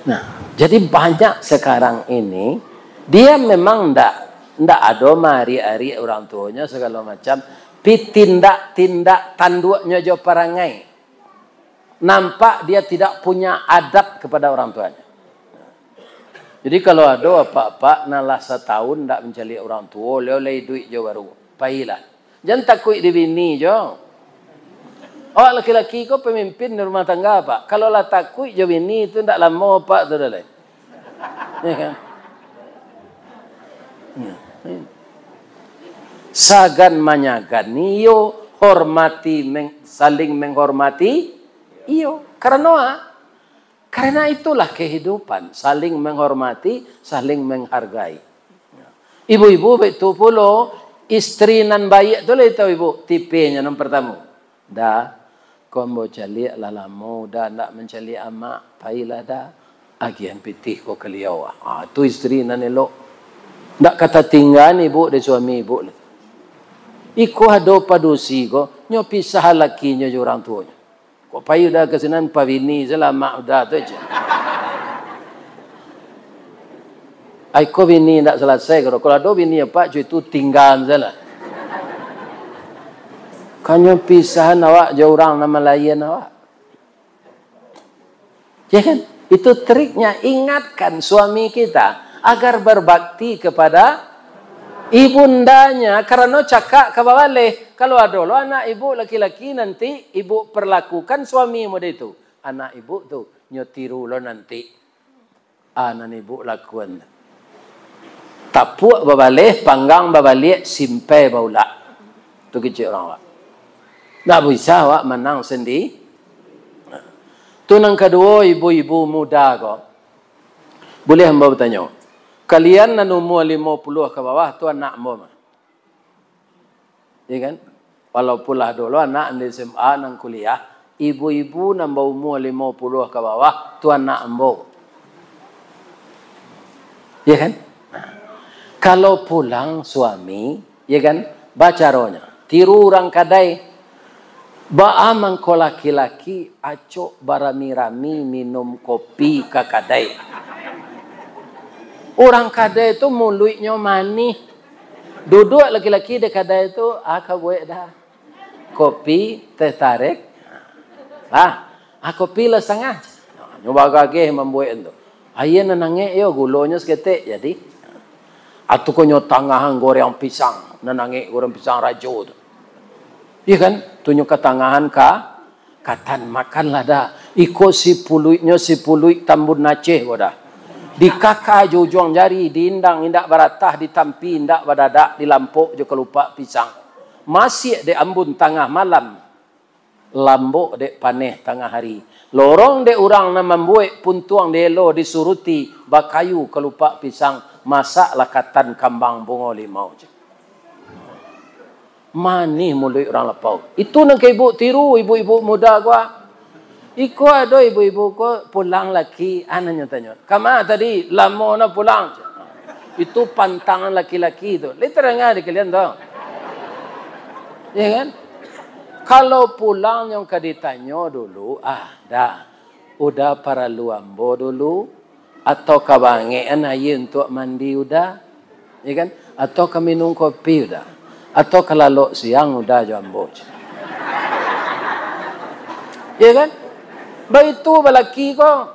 Nah, jadi banyak sekarang ini, dia memang ndak, ndak ado maarik-arik orang tuonyo segalo macam, tapi tindak-tindak tanduaknyo jo parangai, nampak dia tidak punya adab kepada orang tuanya. Jadi kalau ado apak-apak nan lah satahun ndak mancaliak orang tuo, oleh-oleh iduik jo baru, pailah. Jan takuik di bini jo. Awak laki-laki ko pamimpin di rumah tangga, Pak. Kalau lah takuik jo bini tu, ndak lamo, Pak, tu dah lai. Ya kan? Ya. Sagan manyagan, iyo, hormati, meng-, saling menghormati, iyo. Karano, ah, karena itulah kehidupan, saling menghormati, saling menghargai. Ibu-ibu, baitu pulo, istri nan baiak tu lai tau ibu, tipenya nan partamo. Da, ko ambo caliak lah lamo, Da, ndak mancaliak amak, pailah, Da. Agiahan pitih ko ka liau, ah. Ah, tu istri nan elok. Ndak ka tatinggaan ibu dek suami ibu lai. Iko ado padusi ko, nyo pisah lakinyo jo urang tuonyo. Kok pai Uda ka sinan, pabini salah amak Uda tu, cek. Ai, ko bini ndak salasai ko. Kalau ado bini apak, cek, itu tinggaan salah. Kanyo pisahan awak jo urang nan malaian awak. Ya kan? Itu triknya, ingatkan suami kita agar berbakti kepada ibundanya, karano cakak ka babaleh. Kalau ado lo anak ibu laki-laki, nanti ibu perlakukan suami model itu. Anak ibu tu, nyo tiru lo nanti. Ah, nan ibu lakuan tu. Tapuak babaleh, panggang babaliak, simpai baulak. Tu kecek urang awak. Ndak bisa awak manang sandi-, Tu nan kaduo, ibu-ibu muda ko. Buliah ambo batanyo, kalian nan umua limo puluah ka bawah tu anak ambo mah. Iya kan? Walaupun lah dulu anak nan di S M A, nan kuliah, ibu-ibu nan baumua limo puluah ka bawah tu anak ambo. Iya kan? Nah, kalau pulang suami, iya kan, bacaronyo, tiru urang kadai. Baa mangko laki-laki acok barami-rami minum kopi ka kadai? Urang kadai tu muluiknyo manih. Duduak laki-laki di kadai tu, ah, ka buek dah. Kopi, teh tarik. Ah, ah, kopi lah sangah. Nyo bagageh mambuek tu. Aia nan angek yo, gulonyo saketek jadi. Atau ko nyo tangahan goreng pisang, nan angek goreng pisang rajo tu. Iya kan? Tu nyo katangahan ka, katan makanlah dah. Iko sipuluiknyo sipuluik Tambun Aceh ko dah. Dikaka jo ujuang jari, diindang indak baratah, ditampi indak badadak, dilampok jo kalupak pisang. Masiak dek ambun tangah malam. Lambok dek paneh tangah hari. Lorong dek urang nan mambuek, puntuang dielo disuruti, bakayu kalupak pisang, masaklah katan kambang bungo limau. Manih muluik urang lapau. Itu nan ka ibu tiru, ibu-ibu muda ko, ah. Iko ado ibu-ibu ko pulang laki, ah, nanyo tanyo. Kama tadi, lamo na pulang. Itu pantangan laki-laki tu. Lai tadanga di kalian tu. Ya kan? Kalau pulang nyo ka ditanyo dulu, ah, dah. Uda paralu ambo dulu, atau ka baangekan aia untuak mandi Uda, ya kan? Atau ka minum kopi Uda, atau ka lalok siang Uda jo ambo. Ya kan? Baitu balaki ko.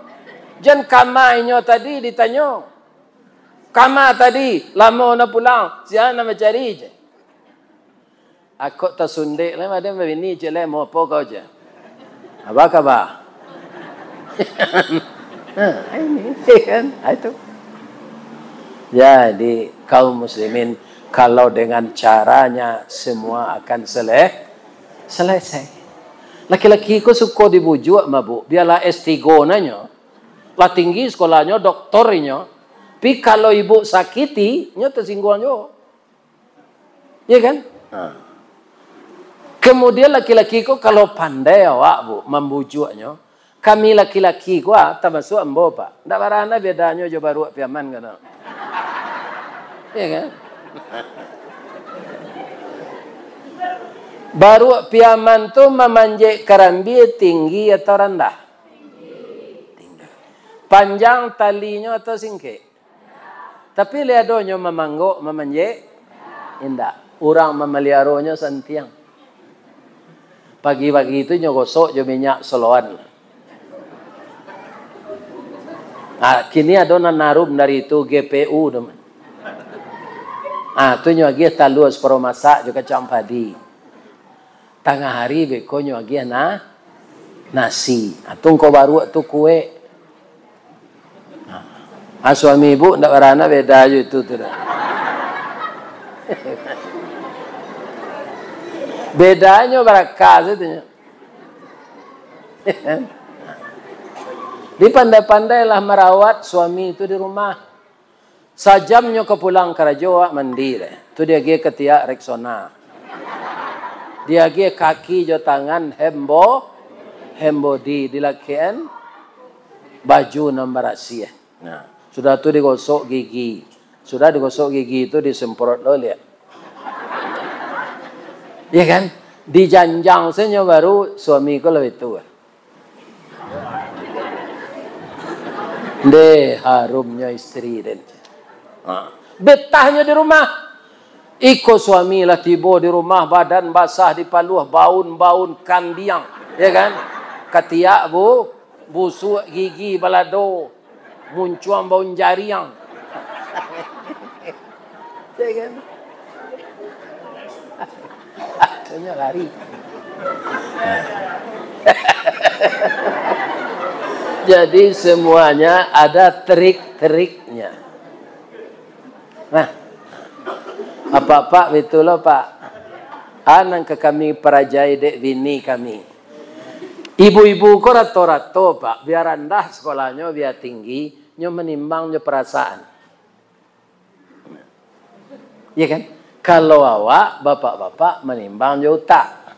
Jan kama inyo tadi ditanyo. Kama tadi, lamo na pulang, sia nan mancari je. Akok tasundek lai, madan babini je lai, mau apo kau je? Apa kaba? Nah, ini, kan? Ah, itu. Jadi, kaum muslimin, kalau dengan caranya, semua akan sele-, selesai. Laki-laki ko suko dibujuak, mabuk. Biarlah S tiga nanyo. Lah tinggi sekolahnyo, doktor inyo. Tapi kalau ibu sakiti, nyo tersinggung juo. Iya kan? Ha. Kemudian laki-laki ko kalau pandai awak, Bu, mambujuaknyo, kami laki-laki ko, ah, tamasuak ambo, Pak. Ndak barana bedanyo jo baruak Piaman, kata. Iya kan? Baruak Piaman tu mamanjek karambia tinggi atau randah? Tinggi. Panjang talinyo atau singkek? Tapi lai ado nyo mamanggok, mamanjek? Indak. Urang mamaliaronyo santiang. Pagi-pagi tu nyo gosok jo minyak soloan. Ah, kini ado nan harum dari itu, G P U tu. Ah, tu nyo agiah talua saparo masak jo kacang padi. Tangah hari beko nyo agiah na-, nasi. Ah, tu ngko baruak tu kuek. Ah, suami ibu ndak barana beda jo itu tu dah. Bedanyo baraka sajo tu nyo. Dipandai-pandailah marawat suami tu di rumah. Sajam nyo ka pulang karajo, awak mandi deh. Tu diagiah katiak Rexona. Diagiah kaki jo tangan hembo, hembodi, dilakekan baju nan barasiah. Nah, sudah tu digosok gigi. Sudah digosok gigi tu disemprot lo liak. Iya kan? Dijanjang sajo baru suami ko lah itu. Ndeh, harumnyo istri den. Ha. Betahnyo di rumah. Iko suami lah tibo di rumah, badan basah dipaluah, baun-baun kandiang, ya kan? Katiak bu, busuak gigi balado, muncuang baun jariang. Ya kan? Akhirnya lari. Jadi semuanya ada trik-triknya. Nah, apak-apak, baitulah, Pak. A nan ka kami parajai dek bini kami. Ibu-ibu ko rato-rato, Pak, bia randah sekolahnyo, bia tinggi, nyo manimbang jo parasaan. Iya kan? Kalau awak, bapak-bapak, manimbang jo utak.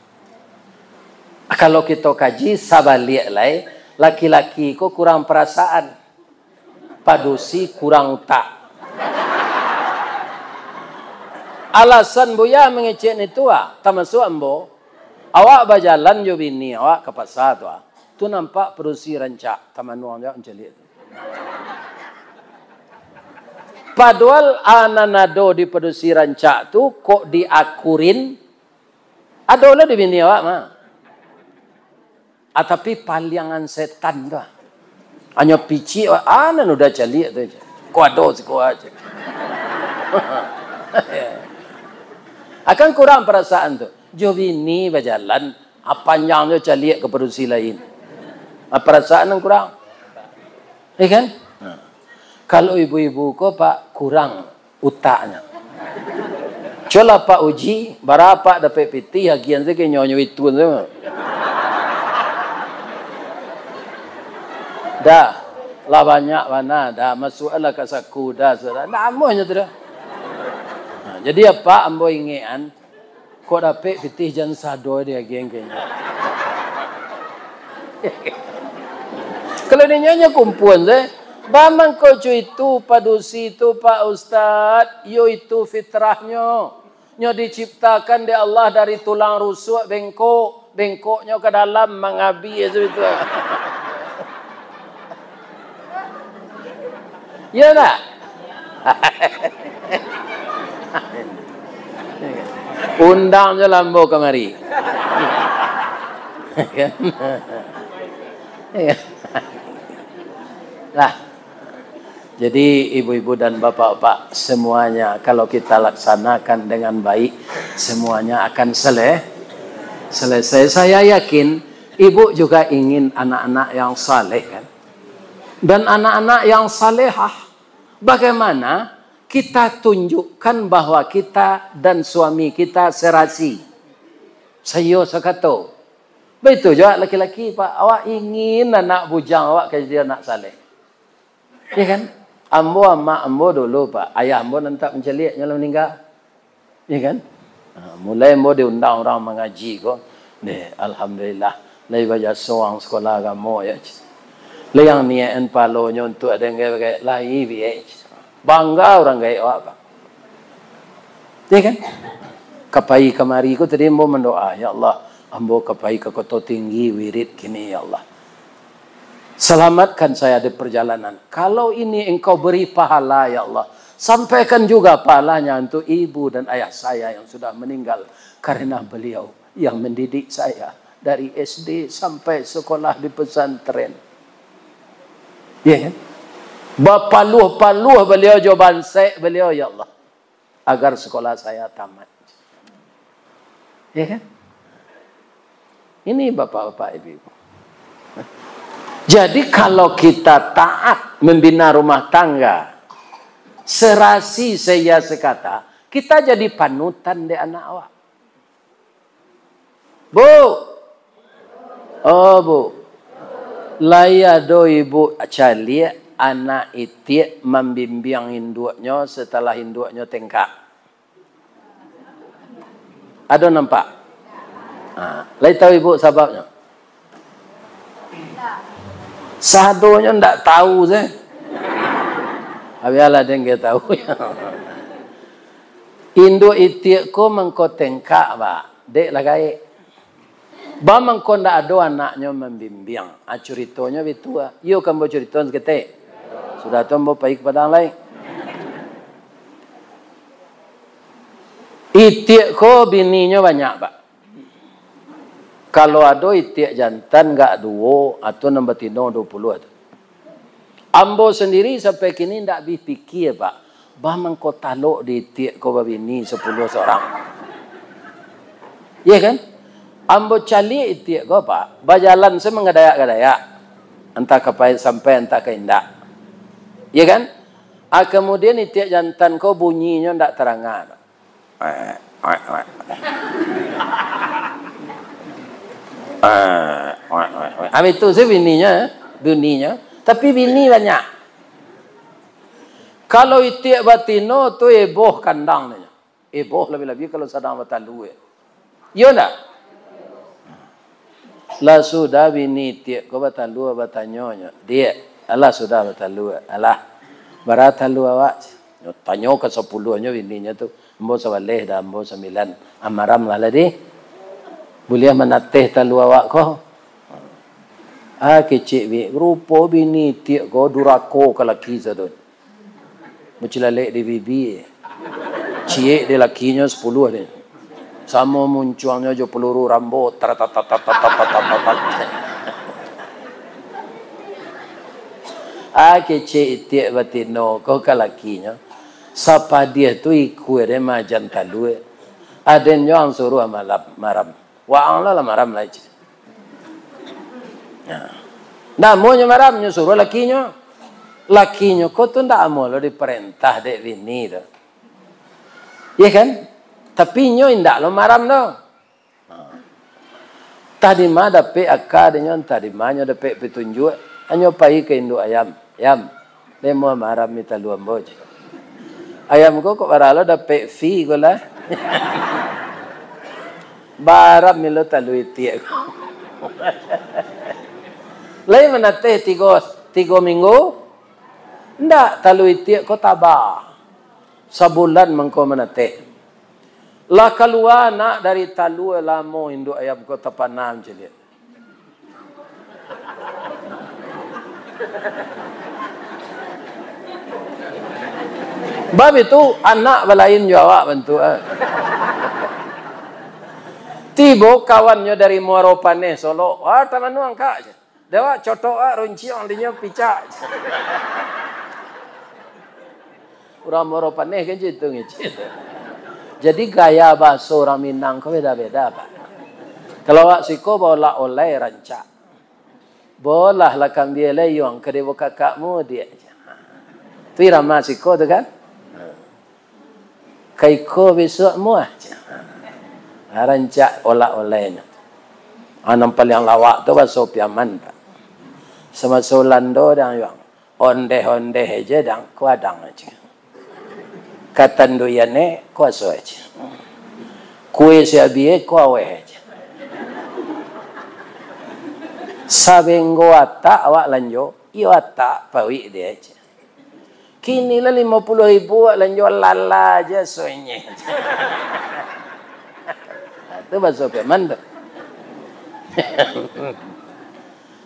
Kalau kito kaji sabaliak lai, laki-laki ko kurang parasaan, padusi kurang utak. Alasan Buya mangecek nitu, ah, tamasuak ambo, awak bajalan jo bini awak ka pasa tu, ah, tu nampak padusi rancak, tamanuang jo mancaliak tu. Padual a nan ado di padusi rancak tu, kok diakurin, ado lah di bini awak mah. Ah, tapi paliangan setan tu, ah. Hanyo picik, ah, nan udah caliak tu je. Ko ado siko aja. Akan kurang parasaan tu. Jo bini bajalan, ah, panjang jo caliak ka padusi lain. Ah, parasaan nan kurang. Ya kan? Nah. Kalau ibu-ibu ko, Pak, kurang utaknyo. Cubolah Pak uji, bara Apak dapek pitih, agian sajo ka inyo, nyo itu sajo. Dah, lah banyak bana, dah, masuaklah ka saku, dah, sudah. Ndak amuahnyo tu dah. Nah, jadi Apak, ambo ingekan, kok dapek pitih jan sado diagian ka inyo. Kalau di inyo nyo kumpuan se, ba mangko co itu padusi tu, Pak Ustaz, iyo itu fitrahnyo. Nyo diciptakan dek Allah dari tulang rusuak bengkok, bengkoknyo ka dalam mangabi tu itu. Iyo ndak? Undang jo lah ambo kamari. Lah. Jadi, ibu-ibu dan bapak-bapak semuanya, kalau kita laksanakan dengan baik, semuanya akan sele-, selesai. Saya yakin, ibu juga ingin anak-anak yang saleh, kan? Dan anak-anak yang salehah, bagaimana kita tunjukkan bahwa kita dan suami kita serasi? Saiyo sakato. Baitu juo laki-laki, Pak. Awak ingin anak bujang awak ka jadi anak saleh. Ya kan? Ambo, amak ambo dulu, Pak. Ayah ambo nan tak mancaliak, nyo lah maningga. Iya kan? Ha, mulai ambo diundang urang mangaji ko, deh, alhamdulillah, lai bajaso urang sikolah agamo, yo, cek. Lai yang niakan palonyo untuak den gaek-gaek, lai biek, cek. Bangga urang gaek awak, Pak. Iya kan? Ka pai kamari ko tadi ambo mandoa, "Ya Allah, ambo ka pai ka Koto Tinggi wirid kini, ya Allah." Selamatkan saya di perjalanan. Kalau ini Engkau beri pahala, ya Allah, sampaikan juga pahalanya untuk ibu dan ayah saya yang sudah meninggal, karena beliau yang mendidik saya dari S D sampai sekolah di pesantren. Ya kan? Bapaluah-paluah beliau jo bansek beliau, ya Allah, agar sekolah saya tamat. Ya kan? Ini bapak-bapak, ibu-ibu. Jadi kalau kita taat membina rumah tangga, serasi seiya sekata, kita jadi panutan dek anak awak. Bu. Oh, Bu. Lai ado ibuk caliak anak itiak mambimbiang induaknyo satalah induaknyo tengkak? Ado nampak? Ha, lai tahu ibuk sababnyo? Sadonyo ndak tahu se. Bialah den ka tahu. Induak itiak ko mangko tengkak, Pak. Dek lah gaek. Ba mangko ndak ado anaknyo mambimbiang. Ah, curitonyo bitu ah. Iyo kan ambo curito saketek. Sudah tu ambo pai ka Padang lai. Itiak ko bininyo banyak, Pak. Kalau ado itiak jantan gak duo, atau nan batino duo puluah tu. Ambo sandiri sampai kini ndak abih pikia, Pak. Ba mangko talok di itiak ko babini sapuluah surang. Iya kan? Ambo caliak itiak ko, Pak. Bajalan se mangadayak-gadayak. Antah ka pai-, sampai, antah ka indak. Iya kan? Ah, kemudian itiak jantan ko bunyinyo ndak taranga. Habis tu se bininyo, bunyinyo. Tapi bini banyak. Kalau itiak batino tu eboh kandang nyo. Eboh labiah-labiah kalau sadang batalua. Iyo ndak? Lah sudah bini itiak ko batalua, batanyo nyo, "Diak, alah sudah batalua, alah, bara talua awak?" Nyo tanyo ka sapuluahnyo bininyo tu, "Ambo sabaleh dah, ambo sambilan." "Ah, maramlah lah di. Buliah manateh talua awak ko." Ah, kecek bini, rupo bini itiak ko durako ka laki sadonyo. Bacilalek di bibia. Ciek di lakinyo sapuluah ni. Samo muncuangnyo jo peluru Rambo. Taratatatatatatatatat. Ah, kecek itiak batino ko ka lakinyo. Sapadiah tu ikua den maajan talua. Aden jo ang suruah malam, maram. Waang lah, lah maram lai, cek. Nah. Ndak amuahnyo maram, nyo suruah lakinyo. Lakinyo ko tu ndak amuah lo diparentah dek bini tu. Iya kan? Tapi inyo indak lo maram tu. Nah. Tah di ma dapek aka dek nyo, tah di ma nyo dapek pitunjuak. Hanyo pai ka induak ayam. "Ayam, lai amuah maram mi talua ambo," cek. Ayam ko kok bara lo dapek fee ko lah. Bara mi lo talua itiak ko. Lai manateh tigo, tigo minggu? Ndak, talua itiak ko taba. Sabulan mangko manateh. Lah kalua anak dari talua, lamo induak ayam ko tapana mancaliak. Bab itu, anak balain jo awak bantuak, ah. Tibo kawannyo dari Muaro Paneh, Solok, "Wah, tamanuang, Kak," cek. "Dek awak cotok, ah, runciang dinyo picak." Urang Muaro Paneh kan cak itu ngecek. Jadi gaya bahaso urang Minang ko beda-beda, Pak. Kalau awak siko baolak-olai rancak. "Bolah lah kambia lai yuang ka dibo kakakmu, Diak." Tu irama siko tu kan. "Ka iko bisuak muah." Rancak olak-olainyo. Ah, nan paliang lawak tu baso Piaman, Pak. Samaso Ulando dang yuang. Ondeh-ondeh aja dang, kuadang aja. Katanduian e, kuaso aja. Kue siabie, kuaweh aja. Sabenggo atak awak lanjo, iyo atak pawik dia aja. Kini lah limo puluah ribu awak lanjo, lala aja, suenyeh aja. Nah, tu baso Piaman tu.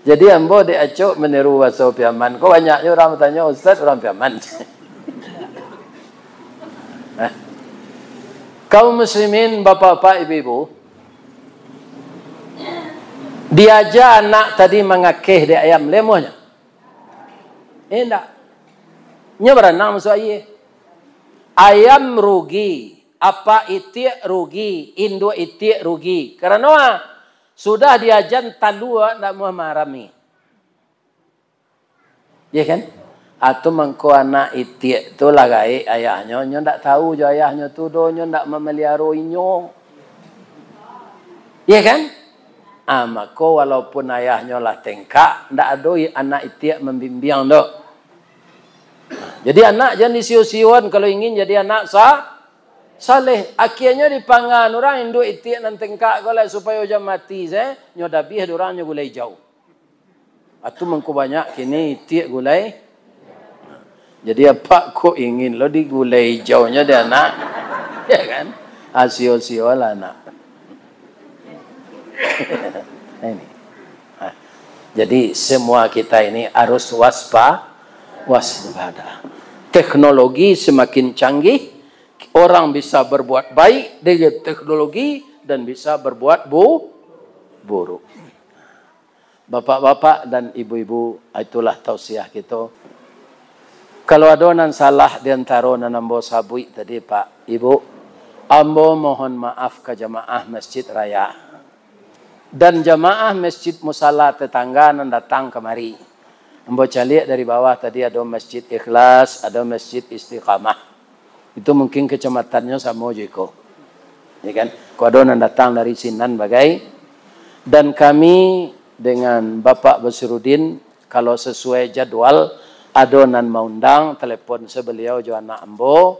Jadi, ambo dek acok maniru baso Piaman. Ko banyak juo urang batanyo, "Ustaz, urang Piaman?" Nah. Kaum muslimin, bapak-bapak, ibu-ibu, diaja anak tadi mangakeh dek ayam, lai amuahnyo? Indak. Nyo baranang masuak aia. Ayam rugi, apak itiak rugi, induak itiak rugi. Karano, ah, sudah diajan talua ndak amuah maarami. Iya kan? Atau mangko anak itiak tu lah gaek ayahnyo, nyo ndak tahu jo ayahnyo tu doh, nyo ndak mamaliaro inyo. Iya kan? Ah, mako walaupun ayahnyo lah tengkak, ndak ado i-, anak itiak mambimbiang doh. Jadi anak jan disio-sion kalau ingin jadi anak sa-, saleh. Akianyo dipangan urang induak itiak nan tengkak ko lah supayo jan mati se, nyo dabiah dek urang nyo gulai ijau. Atu mangko banyak kini itiak gulai. Jadi apak kok ingin lo digulai ijaunyo di anak? Ya kan? Asio-sio lah anak. Ini. Nah, jadi semua kita ini harus waspa-, waspada. Teknologi semakin canggih, orang bisa berbuat baik dengan teknologi dan bisa berbuat bu-, buruk. Bapak-bapak dan ibu-ibu, itulah tausiah kito. Kalau ado nan salah di antaro nan ambo sabuik tadi, Pak, Ibu, ambo mohon maaf ka jamaah Masjid Raya. Dan jamaah Masjid Musala tetangga nan datang kamari. Ambo caliak dari bawah tadi ado Masjid Ikhlas, ado Masjid Istiqamah. Itu mungkin kacamatannyo samo jo iko. Ya kan? Ko ado nan datang dari sinan bagai. Dan kami dengan Bapak Basirudin, kalau sesuai jadwal, ado nan maundang, telepon se baliau jo anak ambo.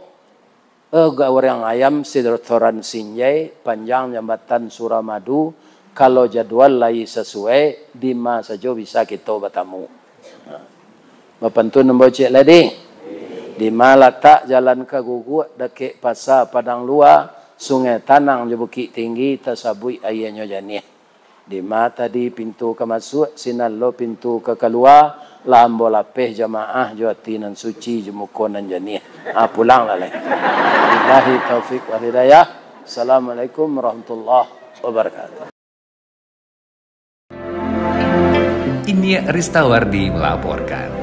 Eh, ga-, urang ayam, si restoran Sinjai, panjang jambatan Suramadu, kalau jadwal lai sasuai, dima sajo bisa kito batamu. Nah. Bapantun ambo ciek lai, di. Dima latak jalan ka Guguak, dakek Pasa Padang Lua, Sungai Tanang jo Bukik Tinggi, tasabuik aianyo janiah. Dima tadi pintu ka masuak, sinan lo pintu ka kalua, lah ambo lapeh jamaah jo ati nan suci, jo muko nan janiah. Ah, pulanglah lai. Billahi taufik wal hidayah. Assalamualaikum warahmatullahi wabarakatuh. Iniak Ristawardi melaporkan.